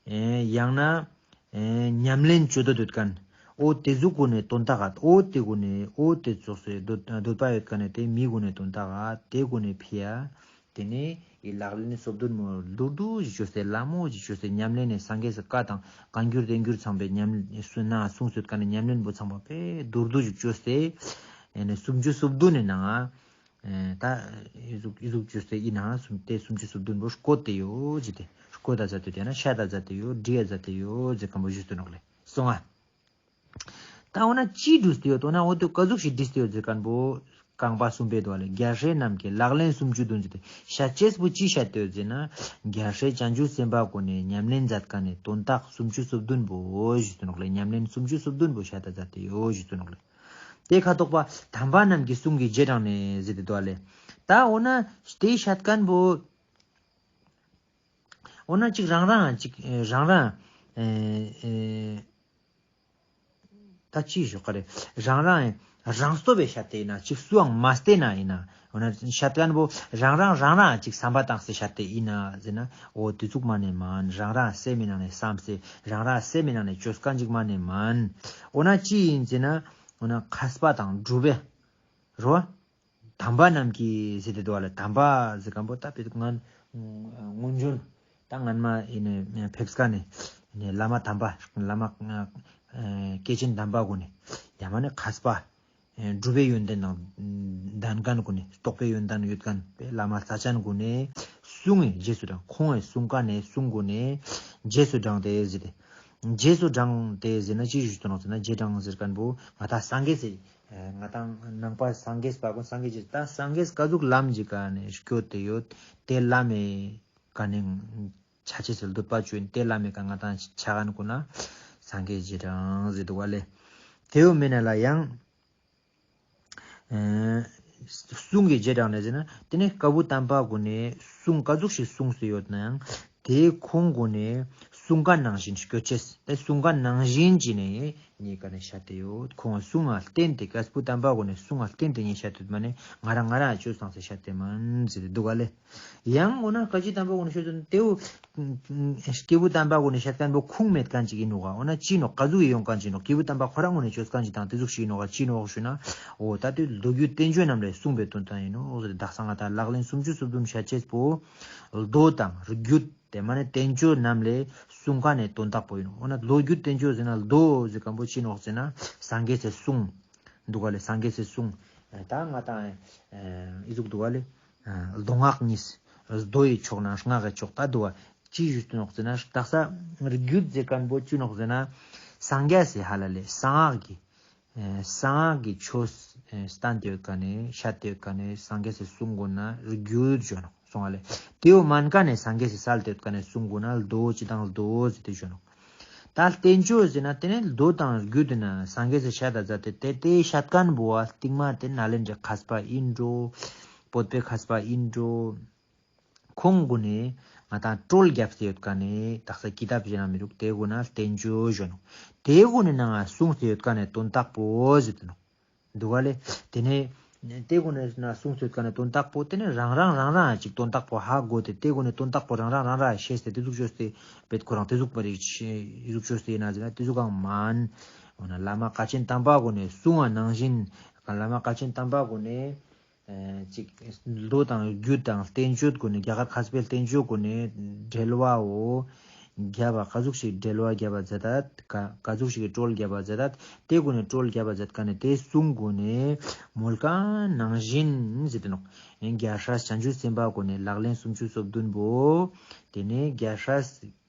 ཨེ་ཡང་ན་ཨེ་ཉམས་ལེན་ཅོ་འདོད་ཡོད་ཁན། འོ་ཏེ་ཟུག་གུན་ནི་དོན་དག་ག་འོ་ཏེ་གུན་ནི་འོ་ཏེ་ཙོགས་སི་འདོད་འདོད་པ་ཡོད་ཁན་ནི་ཏེ་མི་གུན་ནི་དོན་དག་ག་ཏེ་གུན་ནི་ཕི་ཡ། ཏེ་ནེ་འི་ལག་ལེན་སོ་བདུན་མོ་མདོར་བསྡུས་ཅོས་ཏེ་ལ་མོ་ཅོས་ཏེ་ཉམས་ལེན་ནི་སངས་རྒྱས་སི་བཀའ་དང་བཀའ་འགྱུར་བསྟན་འགྱུར་ཚང་པའི་ཉམས་སུ་ན་གསུངས་ཡོད་ཁན་ནི་ཉམས་ལེན་པོ་ཚང་པ་ཕི་མདོར་བསྡུས་ཅོས་ཏེ་ཨེ་ནི་སུམ་ཅུ་སོ་བདུན་ནི་ནང་ང་ཨེ་ད་འི་ཟུག་འི་ཟུག་ཅོས་ཏེ་ཨིན་ན་སུམ་ཏེ་སུམ་ཅུ་སོ་བདུན་པོ་སྐོད་དེ་ཡོད་ཟེར་ཏེ་སྐོད་ད་ཛད་དེ་ཡོད་ཡང་ན་ཤད་ད་ཛད་དེ་ཡོད་བྲི་ཡ་ཛད་དེ་ཡོད་ཟེར་ཁན་པོ་ཞུས་ཏེ་ནོག་ལེ། སོང་ང་། ད་འོ་ན་ཅི་བྲིས་ཏེ་ཡོད། འོ་ན་འོ་ཏེ་ཀ་ཟུག་ཞིག་བྲིས་ཏེ་ཡོད་ཟེར་ཁན་པོ་རྐང་པ་གསུམ་པའི་དོ་ལ་རྒྱལ་སྲས་རྣམས་ཀྱི་ལག་ལེན་སུམ་ཅུ་བདུན་ཟེར་ཏེ་ཤད་ཅེས་པོ་ཅི་ཤད་དེ་ཡོད་ཟེར་ན་རྒྱལ་སྲས་བྱང་ཆུབ་སེམས་དཔའ་གུན་ནི་ཉམས་ལེན་ཛད་ཁན་ནི་དོན་དག་སུམ་ཅུ་སོ་བདུན་པོ་ཞུས་ཏེ་ནོག་ལེ། ཉམས་ལེན་སུམ་ཅུ་སོ་བདུན་པོ་ཤད་ད་ཛད་དེ་ཡོད་ཞུས་ཏེ་ནོག་ལེ། ཏེ་ཁ་ཐོག་པ་དམ་པ་རྣམས་ཀྱི་གསུང་གི་རྗེས་འབྲང་ནི་ཟེར་ཏེ་དོ་ལེ། ད་འོ་ན་ཏེ་ཤད་ཁན་པོ་འོ་ན་ཅིག་རང་རང་ཅིག་ཨེ་རང་རང་ཨེ་ཨེ་ད་ཅི་ཞུ་ག་རེ་རང་རང་ཨེ་རང་སྟོབས་པའི་ཤད་ཏེ་ཨིན་ན་ཅིག་སུའང་མ་བལྟས་ན་ཨིན་ན་འོ་ན་ཤད་ཁན་པོ་རང་རང་རང་རང་ཅིག་བསམ་པ་བཏང་སྟེ་ཤད་ཏེ་ཨིན་ན་ཟེར་ན་འོ་ཏེ་ཙོགས་མ་ནེ་མན། རང་རང་སེམས་མི་ནང་ནེ་བསམ་སྟེ་རང་རང་སེམས་མི་ནང་ནེ་ཅོས་ཁན་ཅིག་མ་ནེ་མན། འོ་ན་ཅི་ཨིན་ཟེར་ན་འོ་ན་མཁས་པ་དང་གྲུབ་པའི་རོ། དམ་པ་རྣམས་ཀྱི་ཟེར་ཏེ་དོ་ལེ། དམ་པ་ཟེར་ཁན་པོ་ད་ཕི་ཏུ་སྔོན་སྔོན་བྱོན་ད་སྔན་མ་ཨིན་ནི་ཕེབས་ཁན་ནི་བླ་མ་དམ་པ་བླ་མ་ཨེ་སྐྱེས་ཆེན་དམ་པ་གུན་ནི་ཡང་མན་ན་མཁས་པ་ཨེ་གྲུབ་པའི་ཡོན་ཏན་དང་ལྡན་ཁན་གུན་ནི་རྟོགས་པའི་ཡོན་ཏན་ཡོད་ཁན་བླ་མ་རྩ་ཆེན་གུན་ནི་གསུང་ངི་རྗེས་སུ་འབྲང་། ཁོང་ངི་གསུང་ཁན་ནི་གསུང་གུན་ནི་རྗེས་སུ་འབྲང་སྟེ་ཟེར་ཏེ་རྗེས་སུ་འབྲང་སྟེ་ཟེར་ན་ཅི་ཞུས་ཏེ་ནོག་ཟེར་ན་རྗེས་འབྲང་ཟེར་ཁན་པོ་ང་ད་སངས་རྒྱས་སི་ཨེ་ང་དང་ནང་པ་སངས་རྒྱས་པ་གུན་སངས་རྒྱས་ཀྱི་ད་སངས་རྒྱས་ཀ་ཟུག་ལམ་ཞིག་ག་ནེ་སྐྱོད་དེ་ཡོད། ཏེ་ལམ་མི་ཀ་ནེ་ཆ་ཅེས་སི་འདོད་པ་ཅོ་ཨིན། ཏེ་ལམ་མི་ཀ་ང་དང་ཆ་ཁན་གུན་ན་སངས་རྒྱས་རྗེས་འབྲང་ཟེར་དུག་ག་ལེ། ཏེ་བོ་མེན་ན་ལ་ཡང་ཨེ་གསུང་གི་རྗེས་འབྲང་ནེ་ཟེར་ན་ཏེ་ནེ་ཀ་བུ་དམ་པ་གུན་ནི་གསུང་ཀ་ཟུག་ཞིག་གསུངས་ཏེ་ཡོད་ནའང་ཏེ་ཁོང་གུན་ནི་གསུང་ཁན་ནང་བཞིན་སྐྱོད་ཅེས། ཏེ་གསུང་ཁན་ནང་བཞིན་ཅིག་ནེ་ངའེ་ཀ་ནེ་ཤད་དེ་ཡོད། ཁོང་གསུང་ང་བརྟེན་ཏེ་ཀ་བུ་དམ་པ་གུན་ནི་གསུང་ང་བརྟེན་ཏེ་ངའེ་ཤད་དེ་ཡོད་མ་ནེ་ང་རང་ང་རང་ཅོས་ཏེ་ཤད་དེ་མན་ཟེར་ཏེ་དུག་ག་ལེ། ཡང་འོ་ན་ཀ་བུ་དམ་པ་གུན་ནི་ཤད་དེ་ཡོད་ཏེ་བོ་ཀ་བུ་དམ་པ་གུན་ནི་ཤད་ཁན་བོ་ཁུངས་མེད་ཁན་ཅིག་ཨིན་ནོག་ག། འོ་ན་ཅི་ནོག་ཀ་ཟུག་གི་ཡོང་ཁན་ཅིག་ནོག། ཀ་བུ་དམ་པ་ཁོ་རང་གུན་ནི་ཅོས་ཁན་ཅིག་དང་ཏེ་ཟུག་ཞིག་ཨིན་ནོག་ག། ཅི་ནོག་ཞུ་ན་འོ་ད་ཏེ་མདོ་རྒྱུད་བསྟན་བཅོས་རྣམས་ལས་གསུངས་པའི་དོན་དག་ཨིན་ནོག་ཟེར་ཏེ་དག་ས་ང་དང་ལག་ལེན་སུམ་ཅུ་སོ་བདུན་ཤད་ཅེས་པོ་མདོ་དང་རྒྱུད་ཏེ་མ་ནེ་བསྟན་བཅོས་རྣམས་ལས་གསུངས་ཁན་ནི་དོན་དག་པོ་ཨིན་ནོག། འོ་ན་མདོ་རྒྱུད་བསྟན་བཅོས་ཟེར་ན་མདོ་ཟེར་ཁན་པོ་ཅི་ནོག་ཟེར་ན་སངས་རྒྱས་སི་གསུང་དུག་ག་ལེ། སངས་རྒྱས་སི་གསུང་ད་ང་དང་ཨེ་ཨི་ཟུག་དུག་ག་ལེ། མདོ་སྔགས་གཉིས་མདོ་ཡི་ཕྱོགས་ནང་སྔགས་ཀྱི་ཕྱོགས་ད་དུག་ག། ཅི་ཞུས་ཏེ་ནོག་ཟེར་ན་དག་ས་རྒྱུད་ཟེར་ཁན་པོ་ཅི་ནོག་ཟེར་ན་སངས་རྒྱས་སི་ཧ་ལ་ལེ་གསང་སྔགས་ཀྱི་ཨེ་གསང་སྔགས་ཀྱི་ཆོས་ཨེ་བསྟན་ཏེ་ཡོད་ཁན་ནི་ཤད་དེ་ཡོད་ཁན་ནི་སངས་རྒྱས་སི་གསུང་གུན་ན་རྒྱུད་ཞུ་ནོག་སོང་ང་ལེ། ཏེ་བོ་མན་ཁན་ནི་སངས་རྒྱས་སི་སལ་ཏེ་ཡོད་ཁན་ནི་གསུང་གུན་ན་མདོ་ཅིག་དང་མདོ་ཟེར་ཏེ་ཞུ་ནོག། ད་བསྟན་བཅོས་ཟེར་ན་ཏེ་ནེ་མདོ་དང་རྒྱུད་ན་སངས་རྒྱས་སི་ཤད་ད་ཛད་དེ་ཏེ་ཏེ་ཤད་ཁན་བོ་བ་སྟིང་མ་ཏེ་ནཱ་ལེནྡྲའི་མཁས་པ་ཨིན་འགྲོ། བོད་པའི་མཁས་པ་ཨིན་འགྲོ། ཁོང་གུན་ནི་ང་དང་བཀྲོལ་རྒྱབ་སྟེ་ཡོད་ཁན་ནི་དག་ས་ཀི་ཏབ་ཞིག་ན་མི་རུག། ཏེ་གུན་ན་བསྟན་བཅོས་ཞུ་ནོག། ཏེ་གུན་ནི་ནང་ང་གསུངས་ཏེ་ཡོད་ཁན་ནི་དོན་དག་པོ་ཟེར་ཏེ་ནོག། དུག་ག་ལེ། ཏེ་ནེ་ཏེ་གུན་ནི་ནང་ང་གསུངས་ཏེ་ཡོད་ཁན་ནི་དོན་དག་པོ་ཏེ་ནེ་རང་རང་རང་རང་ཅིག་དོན་དག་པོ་ཧ་གོ་སྟེ་ཏེ་གུན་ནི་དོན་དག་པོ་རང་རང་རང་རང་ཤེས་ཏེ་ཏེ་ཟུག་ཅོས་ཏེ་བེད་ཁོ་རང་ཏེ་ཟུག་པ་རེ་ཨི་ཟུག་ཅོས་ཏེ་ཨིན་ན་ཟེར་ན་ཏེ་ཟུག་གང་མན། འོ་ན་བླ་མ་བཀའ་ཆེན་དམ་པ་གུན་ནི་གསུང་བ་ནང་བཞིན་བླ་མ་བཀའ་ཆེན་དམ་པ་གུན་ནི་ཨེ་ཅིག་མདོ་དང་རྒྱུད་དང་བསྟན་བཅོས་གུན་ནི་རྒྱ་གར་མཁས་པའི་བསྟན་བཅོས་གུན་ནི་འགྲེལ་བའོ། རྒྱབ་བ་ཀ་ཟུག་ཞིག་འགྲེལ་བ་རྒྱབ་བ་ཛད་ད་ཀ་ཀ་ཟུག་ཞིག་གི་བཀྲོལ་རྒྱབ་བ་ཛད་ད་ཏེ་གུན་ནི་བཀྲོལ་རྒྱབ་བ་ཛད་ཁན་ནི་ཏེ་གསུང་གུན་ནི་མོལ་ཁན་ནང་བཞིན་ཟེར་ཏེ་ནོག། ཨེ་རྒྱལ་སྲས་བྱང་ཆུབ་སེམས་དཔའ་གུན་ནི་ལག་ལེན་སུམ་ཅུ་སོ་བདུན་པོ་ཏེ་ནེ་རྒྱལ་སྲས་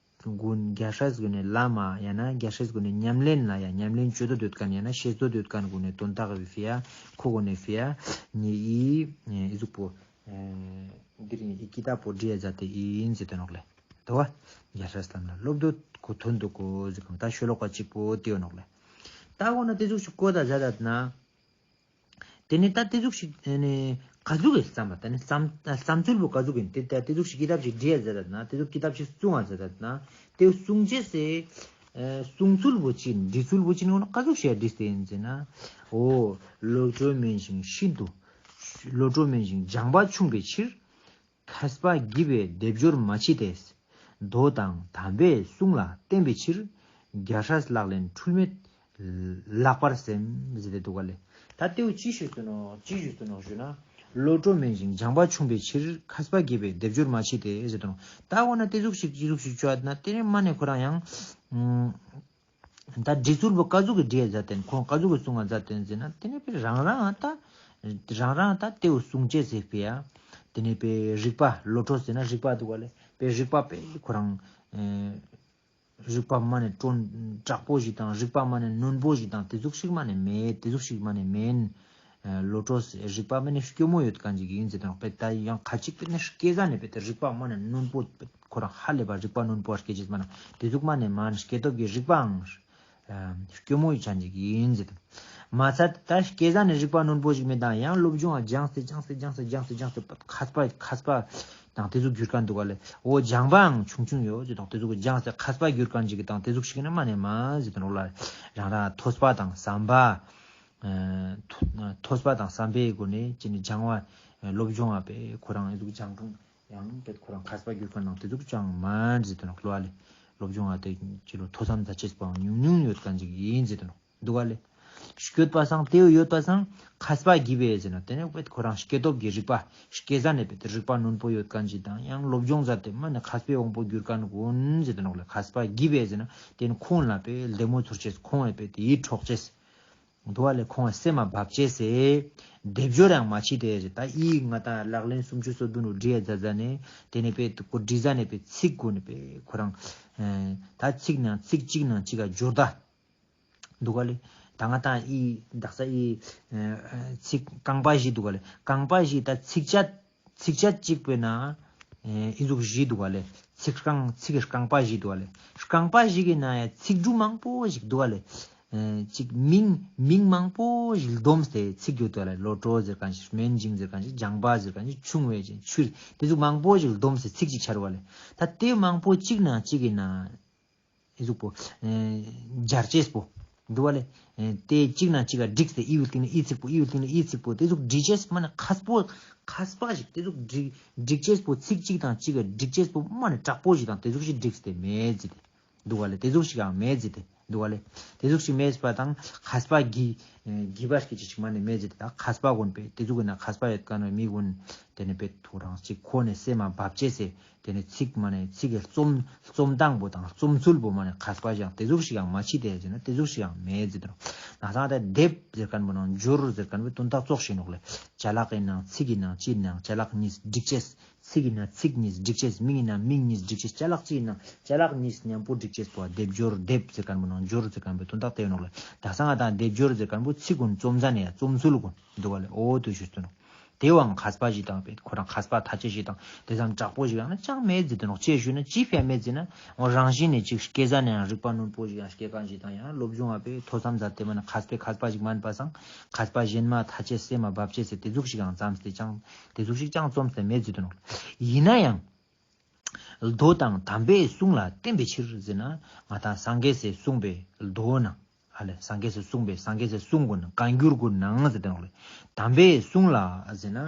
གུན་རྒྱལ་སྲས་གུན་ནི་ལམ་མ་ཡང་ན་རྒྱལ་སྲས་གུན་ནི་ཉམས་ལེན་ལ་ཡང་ཉམས་ལེན་ཅོ་འདོད་ཡོད་ཁན་ཡང་ན་ཤེས་འདོད་ཡོད་ཁན་གུན་ནི་དོན་དག་གི་ཕི་ཡ་ཁོ་གུན་ནི་ཕི་ཡ་ངའེ་ཨི་ཨི་ཟུག་པོ་ཨེ་འདིར་ངའེ་ཀི་ཏབ་པོ་བྲི་ཡ་ཛད་དེ་ཨིན་ཟེར་ཏེ་ནོག་ལེ། དོ་བ་རྒྱལ་སྲས་ལམ་ལ་སློབ་འདོད་ཁོ་ཐོན་འདུག་གོ་ཟེར་ཁན་ད་ཤོ་ལོ་ཀ་ཅིག་པོ་ཏེ་ཡོད་ནོག་ལེ། ད་འོ་ན་ཏེ་ཟུག་ཅིག་གོ་ད་ཛད་ད་ན། ཏེ་ནེ་ད་ཏེ་ཟུག་ཞིག་ཨ་ནི་ཀ་ཟུག་གི་བསམ་པ་ད་ནི་བསམ་བསམ་ཚུལ་པོ་ཀ་ཟུག་ཨིན། ཏེ་ད་ཏེ་ཟུག་ཞིག་ཀི་ཏབ་ཞིག་བྲི་ཡ་ཛད་ད་ན་ཏེ་ཟུག་ཀི་ཏབ་ཞིག་གསུང་ང་ཛད་ད་ན་ཏེ་གསུང་ཅེས་སི་ གསུང་ཚུལ་བོ་ཅི་ཡིན། འབྲི་ཚུལ་བོ་ཅི་ཡིན། འོ་ན་ཀ་ཟུག་ཤེས་འབྲིས་ཏེ་ཡིན་ཟེར་ན། འོ། བློ་གྲོས་དམན་ཞིང་ཤིན་ཏུ། བློ་གྲོས་དམན་ཞིང་སྦྱངས་པ་ཆུང་བའི་ཕྱིར། མཁས་པ་བགྱིས་པས་སྡེབ་སྦྱོར་མ་མཆིས་ཏེ། མདོ་དང་དམ་པའི་གསུང་ལ་བརྟེན་པའི་ཕྱིར། རྒྱལ་སྲས་ལག་ལེན་འཁྲུལ་མེད་ལགས་པར་སེམས་ཟེར་ཏེ་འདུག་ག་ལེ། ད་དེའུ་ཅི་ཞུས་ཏེ་ནོག་ཅི་ཞུས་ཏེ་ནོག་ཞུ་ན། བློ་གྲོས་དམན་ཞིང་སྦྱངས་པ་ཆུང་བའི་ཕྱིར། མཁས་པ་བགྱིས་པས་སྡེབ་སྦྱོར་མ་མཆིས་ཏེ་ཟེར་ཏེ་ནོག་ད་འོ་ན་དེ་ཟུག་ཞིག་ཅི་ཟུག་ཞིག་ཅོ་ཨ་ན་དེ་ནས་མ་ནས་ཁོ་རང་ཡང་། ད་འབྲི་ཚུལ་བོ་ཀ་ཟུག་གི་འབྲི་ཡ་མཛད་དེ་ཁོང་ཀ་ཟུག་གི་གསུང་ང་མཛད་དེ་ཟེར་ན། དེ་ནས་པེ་རང་རང་ད་རང་རང་ད་དེའུ་གསུང་ཅེས་ཟེར་པེ་ཡ། དེ་ནས་པེ་རིག་པ་བློ་གྲོས་ཟེར་ན་རིག་པ་འདུག་ག་ལེ། པེ་རིག་པ་པེ་ཁོ་རང་། རིག་པ་མ་ནས་དྲོན་དྲག་པོ་ཞིག་དང་རིག་པ་མ་ནས་རྣོན་པོ་ཞིག་དང་དེ་ཟུག་ཞིག་མ་ནས་མེད། དེ་ཟུག་ཞིག་མ་ནས་མེན། བློ་གྲོས་རིག་པ་མ་ནས་སྐྱོ་མོ་ཡོད་མཁན་ཅིག་ཡིན་ཟེར་དང་པེ་ད་ཡང་ཁ་ཅིག་པེ་ནས་སྐྱེ་ས་ནས་པེ་ད་རིག་པ་མ་ནས་རྣོན་པོ་པེ་ཁོ་རང་ཧ་ལས་པ་རིག་པ་རྣོན་པོ་སྐྱེ་ཅེས་མ་ན་དེ་ཟུག་མ་ནས་མ་ནས་སྐྱེ་སྟོབས་ཀྱི་རིག་པའང་སྐྱོ་མོ་ཡོད་མཁན་ཅིག་ཡིན་ཟེར་དང་། མ་ཚད་ད་སྐྱེ་ས་ནས་རིག་པ་རྣོན་པོ་ཞིག་མེད་དང་ཡང་སློབ་སྦྱོང་ཨ་སྦྱངས་ཏེ་སྦྱངས་ཏེ་སྦྱངས་ཏེ་སྦྱངས་ཏེ་སྦྱངས་ཏེ་མཁས་པ་མཁས་པ་དང་དེ་ཟུག་གྱུར་མཁན་འདུག་ག་ལེ། འོ་སྦྱངས་པའང་ཆུང་ཆུང་ཡོད་ཟེར་དང་དེ་ཟུག་སྦྱངས་ཏེ་མཁས་པ་གྱུར་མཁན་ཅིག་དང་དེ་ཟུག་ཞིག་ན་མ་ནས་མ་ཟེར་དང་ལོ་ལ་རང་རང་ཐོས་པ་དང་བསམ་པ། ཐོས་པ་དང་བསམ་པའི་སྒོ་ནས་ཅི་ནི་སྦྱང་བ་སློབ་སྦྱོང་བ་པེ་ཁོ་རང་ཨེ་ཟུག་སྦྱང་གང་ཡང་པེ་ཁོ་རང་མཁས་པ་གྱུར་མཁན་ནང་དེ་ཟུག་ཅང་མ་ཟེར་དུ་ནོག་ལོ་ཨ་ལེ། སློབ་སྦྱོང་བ་དེ་ཅི་ལོ་ཐོས་བསམ་མཛད་ཅེས་པའང་ཉུང་ཉུང་ཡོད་མཁན་ཅིག་ཡིན་ཟེར་དུ་ནོག་འདུག་ག་ལེ། སྐྱོད་པ་སང་དེའུ་ཡོད་པ་སང་མཁས་པ་བགྱིས་པས་ཟེར་ན་དེ་ནས་པེ་ཁོ་རང་སྐྱེ་སྟོབས་ཀྱི་རིག་པ་སྐྱེ་ས་ནས་པེ་དེ་རིག་པ་རྣོན་པོ་ཡོད་མཁན་ཅིག་དང་ཡང་སློབ་སྦྱོང་མཛད་དེ་མ་ནས་མཁས་པའི་དབང་པོ་གྱུར་མཁན་ཀུན་ཟེར་དུ་ནོག་ལེ། མཁས་པ་བགྱིས་པས་ཟེར་ན་དེ་ནས་ཁོང་ལ་པེ་ལྡེ་མོ་ཚོར་ཅེས་ཁོང་ཨེ་པེ་དེ་ཡིད་འཕྲོག་ཅེས། འདུག་ག་ལེ། ཁོང་སེམས་མ་བབ་ཅེས་སེ། སྡེབ་སྦྱོར་ཡང་མ་མཆིས་ཏེ་ཟེར། ད་ཨི་ང་ད་ལག་ལེན་སུམ་ཅུ་སོ་བདུན་རུ་འབྲི་ཡ་མཛད་མཛད་ནས་དེ་ནས་པེ་ཁོ་འབྲི་ས་ནས་པེ་ཚིག་གུན་ནས་པེ་ཁོ་རང་། ད་ཚིག་ནང་ཚིག་གཅིག་ནང་གཅིག་ག་སྦྱོར་ད། འདུག་ག་ལེ། ད་ང་ད་ཨི་དག་ས་ཨི་ཚིག་རྐང་པ་བཞི་འདུག་ག་ལེ། རྐང་པ་བཞི་ད་ཚིག་བཅད། ཚིག་བཅད་གཅིག་པོའི་ནང་ཨེ་ཨི་ཟུག་བཞི་འདུག་ག་ལེ། ཚིག་རྐང་ཚིག་གི་རྐང་པ་བཞི་འདུག་ག་ལེ། རྐང་པ་བཞི་གི་ནང་ཡ་ཚིག་འབྲུ་མང་པོ་ཞིག་འདུག་ག་ལེ། ཨེ་ཅིག་མིང་མིང་མང་པོ་ཞིག་བསྡོམས་ཏེ་ཚིག་ཡོད་དོ་ལེ། བློ་གྲོས་ཟེར་མཁན་ཞིག་དམན་ཞིང་ཟེར་མཁན་ཞིག་སྦྱངས་པ་ཟེར་མཁན་ཞིག་ཆུང་བའི་ཞིང་ཆུ་དེ་ཟུག་མང་པོ་ཞིག་བསྡོམས་ཏེ་ཚིག་ཅིག་ཆགས་རུག་ག་ལེ། ད་དེ་མང་པོ་གཅིག་ནང་གཅིག་གི་ནང་ཨི་ཟུག་པོ་ཨེ་སྦྱར་ཅེས་པོ་འདུག་ག་ལེ། ཨེ་དེ་གཅིག་ནང་གཅིག་ག་བསྒྲིགས་ཏེ་ཨི་བོའི་སྟེང་ནས་ཨི་ཚིག་པོ་ཨི་བོའི་སྟེང་ནས་ཨི་ཚིག་པོ་དེ་ཟུག་བསྒྲིགས་ཅེས་མ་ནས་མཁས་པོ་མཁས་པ་ཞིག་དེ་ཟུག་བསྒྲིགས་བསྒྲིགས་ཅེས་པོ་ཚིག་གཅིག་དང་གཅིག་ག་བསྒྲིགས་ཅེས་པོ་མ་ནས་དྲག་པོ་ཞིག་དང་དེ་ཟུག་ཞིག་བསྒྲིགས་ཏེ་མེད་ཟེར་ཏེ་འདུག་ག་ལེ། དེ་ཟུག་ཞིག་ཡང་མེད་ཟེར་ཏེ་འདུག་ག་ལེ། དེ་ཟུག་ཞིག་མེད་པ་དང་མཁས་པ་བགྱི་བགྱི་བ་ཞིག་ཅིག་མ་ནས་མེད་ཟེར་ཏེ་ད་མཁས་པ་ཀུན་པེ་དེ་ཟུག་གི་ན་མཁས་པ་ཡོད་མཁན་བོ་མི་ཀུན་དེ་ནས་པེ་ཐུགས་རང་ཅིག་ཁོ་ནས་སེམས་མ་བབ་ཅེས་སེ། དེ་ནས་ཚིག་མ་ནས་ཚིག་གི་རྩོམ་རྩོམ་སྟངས་པོ་དང་རྩོམ་ཚུལ་པོ་མ་ནས་མཁས་པ་ཞིག་ཡང་དེ་ཟུག་ཞིག་ཡང་མ་མཆིས་ཏེ་ཟེར་ན་དེ་ཟུག་ཞིག་ཡང་མེད་ཟེར་དུ་ནོག་ནང་སང་ད་སྡེབ་ཟེར་མཁན་པོ་ནང་སྦྱོར་ཟེར་མཁན་པོ་དོན་དག་ཙོགས་ཤིག་ནོག་ལེ། ཅ་ལག་ཡིན་ནང་ཚིག་ཡིན་ནང་ཅི་ཡིན་ནང་ཅ་ལག་གཉིས་བསྒྲིགས་ཅེས། ཚིག་ཡིན་ན་ཚིག་གཉིས་བསྒྲིགས་ཅེས། མིང་ཡིན་ན་མིང་གཉིས་བསྒྲིགས་ཅེས། ཅ་ལག་གཅིག་ཡིན་ན་ཅ་ལག་གཉིས་མཉམ་པོ་བསྒྲིགས་ཅེས་པོ་སྡེབ་སྦྱོར་སྡེབ་ཟེར་མཁན་པོ་ནང་སྦྱོར་ཟེར་མཁན་པོའི་དོན་དག་དེ་ཡོད་ནོག་ལེ། ད་སང་ང་དང་སྡེབ་སྦྱོར་ཟེར་མཁན་པོ་ཚིག་ཀུན་རྩོམ་ཟ་ནས་ཡ་རྩོམ་ཚུལ་ཀུན་འདུག་ག་ལེ། འོ་དུ་ཞུས་ཏེ་ནོག་དེ་བའང་མཁས་པ་ཞིག་དང་པེ་ཁོ་རང་མཁས་པ་ཐ་ཆད་ཞིག་དང་དེ་ཙམ་དྲག་པོ་ཞིག་ཡང་ན་ཅང་མེད་ཟེར་དུ་ནོག་ཅི་ཞུས་ན་ཅི་ཕན་མེད་ཟེར་ན་འོ་རང་བཞིན་ནས་ཅིག་སྐྱེ་ས་ནས་ཡང་རིག་པ་རྣོན་པོ་ཞིག་ཡང་སྐྱེ་མཁན་ཞིག་དང་ཡང་སློབ་སྦྱོང་བ་པེ་ཐོས་བསམ་མཛད་དེ་མ་ན་མཁས་པའི་མཁས་པ་ཞིག་མན་པ་སང་མཁས་པ་གཞན་མ་ཐ་ཆད་སེམས་མ་བབ་ཅེས་སེ་དེ་ཟུག་ཞིག་ཡང་བརྩམས་ཏེ་ཅང་དེ་ཟུག་ཞིག་ཅང་རྩོམས་ཏེ་མེད་ཟེར་དུ་ནོག་ཡིན་ན་ཡང་མདོ་དང་དམ་པའི་གསུང་ལ་བརྟེན་པའི་ཕྱིར་ཟེར་ན་ང་དང་སངས་རྒྱས་སི་གསུངས་པའི་མདོ་ནང་ཨ་ལེ་སངས་རྒྱས་སི་གསུངས་པའི་སངས་རྒྱས་སི་གསུང་ཀུན་ནང་བཀའ་འགྱུར་ཀུན་ནང་ཟེར་ཏེ་ནོག་ལེ། དམ་པའི་གསུང་ལ་ཟེར་ན་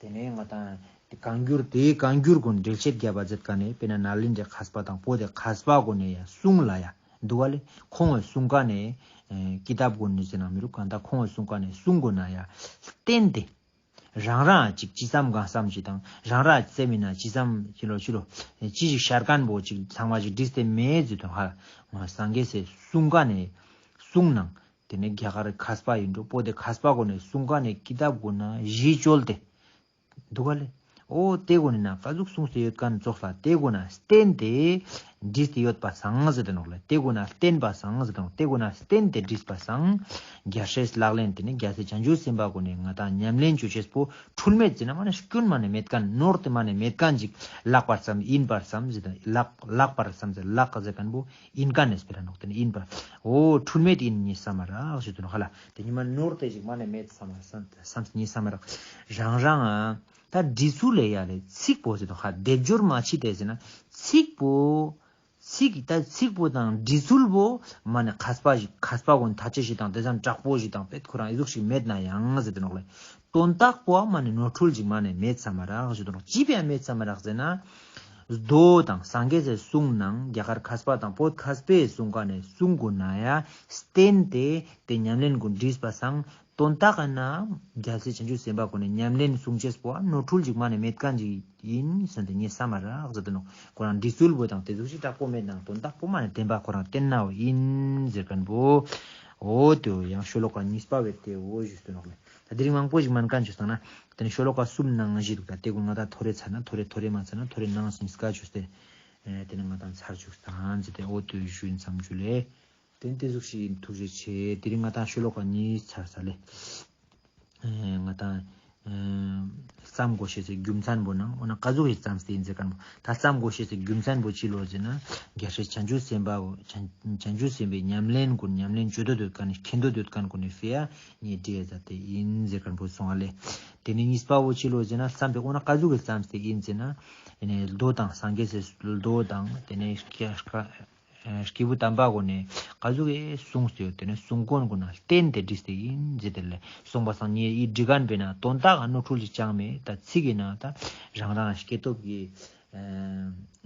དེ་ནས་ང་དང་དེ་བཀའ་འགྱུར་དེའི་བཀའ་འགྱུར་ཀུན་འགྲེལ་བཤད་རྒྱབ་པ་མཛད་མཁན་ནི་དཔེར་ན་ནཱ་ལེནྡྲའི་མཁས་པ་དང་བོད་དི་མཁས་པ་ཀུན་ནི་ཡང་གསུང་ལ་ཡ་འདུག་ག་ལེ། ཁོང་གི་གསུང་མཁན་ནི་ཀི་ཏབ་ཀུན་ནི་ཟེར་ན་མི་རུག་གང་ལྟར་ཁོང་གི་གསུང་མཁན་ནི་གསུང་ཀུན་ན་ཡ་བརྟེན་ཏེ། རང་རང་ཅིག་ཅི་བསམ་གང་བསམ་ཅིག་དང་རང་རང་སེམས་མི་ན་ཅི་བསམ་ཅི་ལོ་ཅི་ལོ་ཅི་ཞིག་ཤར་མཁན་པོ་ཅིག་ཚང་མ་ཅིག་བྲིས་ཏེ་མེད་ཟེར་དུ་ཧ་ང་སངས་རྒྱས་སི་གསུང་མཁན་ནི་གསུང་ནང་དེ་ནས་རྒྱ་གར་མཁས་པ་ཡིན་འགྲོ་བོད་དི་མཁས་པ་ཀུན་ནི་གསུང་མཁན་ནི་ཀི་ཏབ་ཀུན་ན་གཞི་བཅོལ་ཏེ་འདུག་ག་ལེ། འོ་དེ་ཀུན་ནི་ན་ཀ་ཟུག་གསུངས་ཏེ་ཡོད་མཁན་ཙོགས་ལ་དེ་ཀུན་ན་བརྟེན་ཏེ་བྲིས་ཏེ་ཡོད་པ་སང་ཟེར་ཏེ་ནོག་ལེ། དེ་ཀུན་ན་བརྟེན་པ་སང་ཟེར་ཏེ་ནོག་དེ་ཀུན་ན་བརྟེན་ཏེ་བྲིས་པ་སང་རྒྱལ་སྲས་ལག་ལེན་དེ་ནི་རྒྱལ་སྲས་བྱང་ཆུབ་སེམས་དཔའ་ཀུན་ནི་ང་དང་ཉམས་ལེན་ཅོ་ཅེས་པོ་འཁྲུལ་མེད་ཟེར་ན་མ་ནི་སྐྱོན་མ་ནི་མེད་མཁན་ནོར་དེ་མ་ནི་མེད་མཁན་ཅིག་ལགས་པར་བསམ་ཡིན་པར་བསམ་ཟེར་ཏེ་ལགས་ལགས་པར་བསམ་ཟེར་ལགས་ཟེར་མཁན་པོ་ཡིན་མཁན་ནི་སྤེ་ར་ནོག་དེ་ནི་ཡིན་པར་འོ་འཁྲུལ་མེད་ཡིན་ཉིས་བསམ་མ་རག་ཞུ་དུ་ནོག་ཧ་ལ། དེ་ཉི་མ་ནོར་དེ་ཞིག་མ་ནས་མེད་བསམ་བསམ་བསམ་ཉིས་བསམ་མ་རག་རང་རང་ཨ། ད་འབྲི་ཚུལ་ལས་ཡ་ལས་ཚིག་པོ་ཟེར་དོ་ཧ་སྡེབ་སྦྱོར་མ་མཆིས་ཏེ་ཟེར་ན་ཚིག་པོ་ ཚིག་ད་ཚིག་པོ་དང་འབྲི་ཚུལ་པོ་མ་ནེ་མཁས་པ་ཞིག་མཁས་པ་གུན་ཐ་ཆད་ཞིག་དང་དེ་ཙམ་དྲག་པོ་ཞིག་དང་པེད་ཁོ་རང་ཨི་ཟུག་ཞིག་མེད་ན་ཡང་ཟེར་ཏེ་ནོག་ལེ། དོན་དག་པོ་མ་ནེ་ནོར་འཁྲུལ་ཞིག་མ་ནེ་མེད་ས་མ་རག་ཞུ་དོ་ནོག་ཅི་ཕི་ཡ་མེད་ས་མ་རག་ཟེར་ན། མདོ་དང་སངས་རྒྱས་སི་གསུང་ནང་རྒྱ་གར་མཁས་པ་དང་བོད་མཁས་པའི་གསུང་ཀ་ནེ་གསུང་གུན་ན་ཡ་བརྟེན་ཏེ་དེ་ཉམས་ལེན་གུན་བྲིས་པ་སང་དོན་དག་ན་རྒྱལ་སྲས་བྱང་ཆུབ་སེམས་དཔའ་གུན་ནི་ཉམས་ལེན་གསུང་ཅེས་པོ་ནོར་འཁྲུལ་ཞིག་མ་ནེ་མེད་ཁན་ཞིག་ཨིན་ཟེར་ཏེ་ངས་ས་མ་རག་ཟེར་ཏེ་ནོག་ཁོ་རང་འབྲི་ཚུལ་པོ་དང་དེ་ཟུག་ཞིག་དྲག་པོ་མེད་ནའང་དོན་དག་པོ་མ་ནེ་བདེན་པ་ཁོ་རང་བསྟན་ནའོ་ཨིན་ཟེར་ཁན་པོ། འོ་དེ་ཡང་ཤོ་ལོ་ཀ་གཉིས་པ་བོ་དེ་འོ་ཞུས་ཏེ་ནོག་ལེ། ད་དེ་རིང་མང་པོ་ཞིག་མན་ཁན་ཞུས་སོང་ན། དེ་ནེ་ཤོ་ལོ་ཀ་གསུམ་ནང་བཞི་འདུག་ད་དེ་གུན་ང་དང་ཐོ་རེ་ཚར་ན་ཐོ་རེ་ཐོ་རེ་མ་ཚར་ན་ཐོ་རེ་ནང་གསུམ་སྐད་ཅོས་ཏེ། ཨེ་དེ་ནེ་ང་དང་ཚར་ཅུག་སྟངས་ཟེར་ཏེ་འོ་དེ་ཞུ་ཡིན་བསམ་ཞུ་ལེ། དེ་ནེ་དེ་ཟུག་ཞིག་ཨིན། ཐུགས་རྗེ་ཆེ། དེ་རིང་ང་དང་ཤོ་ལོ་ཀ་གཉིས་ཚར་ས་ལེ། ཨེ་ང་དང་ཨེ་བརྩམ་དགོས་ཤེས་སི་རྒྱུ་མཚན་པོ་ནང་འོ་ན་ཀ་ཟུག་གི་བརྩམས་ཏེ་ཨིན་ཟེར་ཁན་པོ། ད་བརྩམ་དགོས་ཤེས་སི་རྒྱུ་མཚན་པོ་ཅི་ལོ་ཟེར་ན། རྒྱལ་སྲས་བྱང་ཆུབ་སེམས་དཔའ་བོ་བྱང་བྱང་ཆུབ་སེམས་དཔའི་ཉམས་ལེན་གུན་ཉམས་ལེན་ཅོ་འདོད་ཡོད་ཁན་ནི་མཁྱེན་འདོད་ཡོད་ཁན་གུན་ནི་ཕི་ཡ་ངས་བྲིས་ཡ་མཛད་དེ་ཨིན་ཟེར་ཁན་པོ་སོང་ཨ་ལེ། དེ་ནེ་གཉིས་པ་བོ་ཅི་ལོ་ཟེར་ན་བརྩམས་པའི་འོ་ན་ཀ་ཟུག་གི་བརྩམས་ཏེ་ཨིན་ཟེར་ན། དེ་ནེ་མདོ་དང་སངས་རྒྱས་སི་མདོ་དང་དེ་ནེ་སྐྱེས་སྐྱེས་བུ་དམ་པ་གུན་ནི་ཀ་ཟུག་གི་གསུངས་ཏེ་ཡོད་དེ་ནེ་གསུང་གུན་གུན་ལ་བརྟེན་ཏེ་བྲིས་ཏེ་ཨིན་ཟེར་ཏེ་ལེ། གསུངས་པ་སང་ངས་ཨི་བྲི་ཁན་པོའི་ནང་དོན་དག་ག་ནོར་འཁྲུལ་ཞིག་ཅང་མེད། ད་ཚིག་གི་ནང་ད་རང་རང་སྐྱེས་སྟོབས་ཀྱི་ཨ་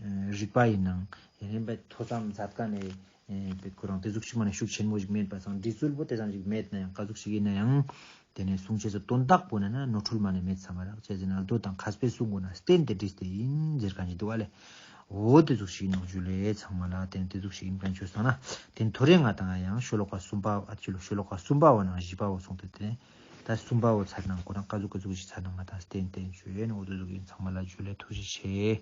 ཨ་རིག་པ་ཨིན་ནང་དེ་ནེ་པེད་ཐོས་བསམ་མཛད་ཁན་ནི་ཨེ་པེད་ཁོ་རང་དེ་ཟུག་ཞིག་མ་ནེ་ཤུགས་ཆེན་མོ་ཞིག་མེད་པ་སང་འབྲི་ཚུལ་པོ་དེ་ཙམ་ཞིག་མེད་ན་ཡང་ཀ་ཟུག་ཞིག་ཨིན་ན་ཡང་དེ་ནེ་གསུང་ཅེས་སི་དོན་དག་པོ་ན་ན་ནོར་འཁྲུལ་མ་ནེ་མེད་ས་མ་རག་ཅི་ཟེར་ན་མདོ་དང་མཁས་པའི་གསུང་གུན་ལ་བརྟེན་ཏེ་བྲིས་ཏེ་ཨིན་ཟེར་ཁན་ཞིག་འདུག་ཨ་ལེ། འོ་དེ་ཟུག་ཞིག་ཨིན་ནོག་ཞུ་ལེ་ཚང་མ་ལ། དེ་ནེ་དེ་ཟུག་ཞིག་ཨིན་ཁན་ཅོས་སོང་ན་དེ་ནེ་ཐོ་རེ་ང་དང་ཡང་ཤོ་ལོ་ཀ་གསུམ་པ་ཨ་ཅི་ལོ་ཤོ་ལོ་ཀ་གསུམ་པ་བོ་ནང་བཞི་པ་བོ་སོང་སྟེ་དེ་ནེ་ད་གསུམ་པ་བོ་ཚར་ནང་ཁོ་རང་ཀ་ཟུག་ཀ་ཟུག་ཞིག་ཚར་ནང་ང་དང་བརྟེན་བརྟེན་ཞུ་ཡིན། འོ་དེ་ཟུག་ཨིན། ཚང་མ་ལ་ཞུ་ལེ། ཐུགས་རྗེ་ཆེ།